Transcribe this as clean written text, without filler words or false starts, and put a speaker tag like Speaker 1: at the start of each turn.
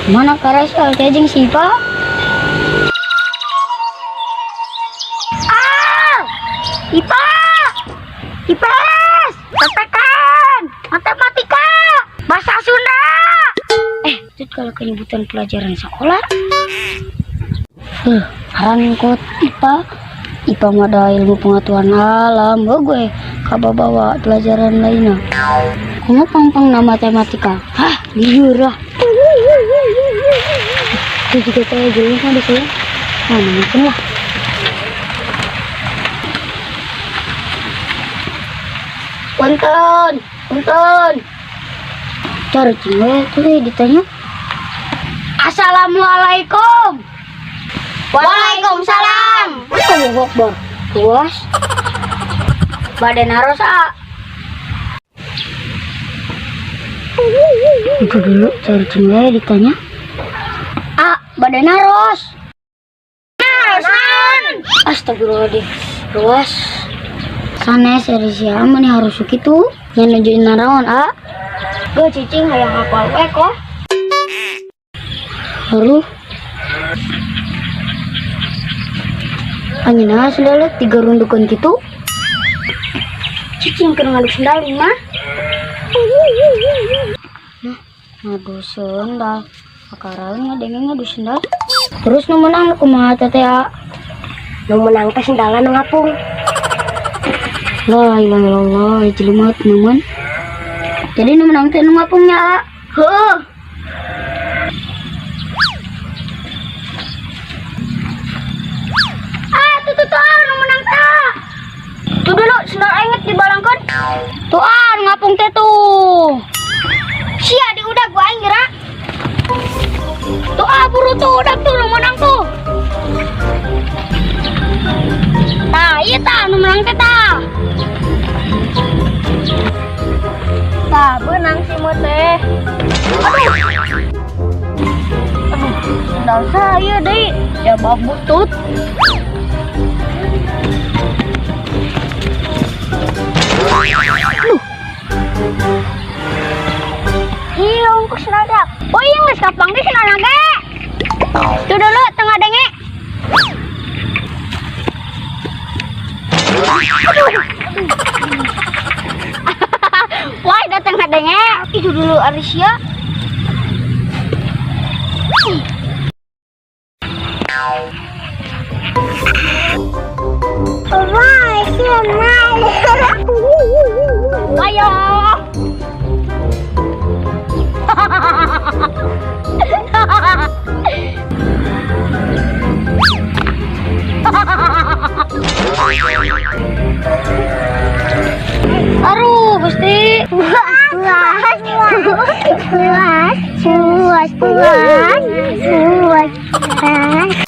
Speaker 1: Mana karasa teh jeung si Ipa? Ah! Ipa! IPS! PPKN! Matematika! Bahasa Sunda! Eh, itu kalau penyebutan pelajaran sekolah. Haran kot IPA. IPA mah ada ilmu pengetahuan alam. Oh, gue kabawa pelajaran lainnya. Kumaha pang-pang na matematika? Hah, liur lah. Itu juga teh jelema kan di sini. Nah, mungkin lah. Punten, punten. Cari cewek tuh deh ditanya. Assalamualaikum.
Speaker 2: Waalaikumsalam.
Speaker 1: Allahu Akbar. Puas. Bade naros ah. Itu dulu cari cewek ditanya. Ah, bade naros.
Speaker 2: Naros naon?
Speaker 1: Astagfirullahaladzim. Luas. Sanes dari siapa nih harus gitu? Yang nunjukin naraon, ah. Gue cicing hayang hafal we kok. Lalu Anjeunna sendal tiga rundukan gitu. Cicing keur ngaduk sendal mah. Nah, ngadu sendal. Akaraeun ngadenge ngadu sendal. Terus nu menang kumaha teh ah?
Speaker 2: Nu menang teh sendalna nu ngapung.
Speaker 1: La ilaha illallah, jelema teman. Jadi nu menang teh nu ngapungnya, ah.
Speaker 2: Heuh.
Speaker 1: Ah, tuh tuh tuh, ah, nu menang teh. Tuh dulu sendal aing dibalangkeun. Tuh ah, nu ngapung teh tuh. Sia di udah gua aing geura. Tuh ah, buru tuh udah tuh nu menang tuh. Tah, iya tah nu menang teh tah.
Speaker 2: Tah, beunang si Mut teh.
Speaker 1: Aduh. Aduh, sendal saya deh. Ya butut. Aduh.
Speaker 2: Iya, ongkos sendal teh.
Speaker 1: Oh iya geus kapang ge sendalna ge. Tuh dulu tengah denge. Aduh. Wah, datang denge. Itu dulu Alicia.
Speaker 2: Wah, si
Speaker 1: Ayo. Aduh, Gusti.
Speaker 2: Puas, puas, puas, puas, puas, puas, puas.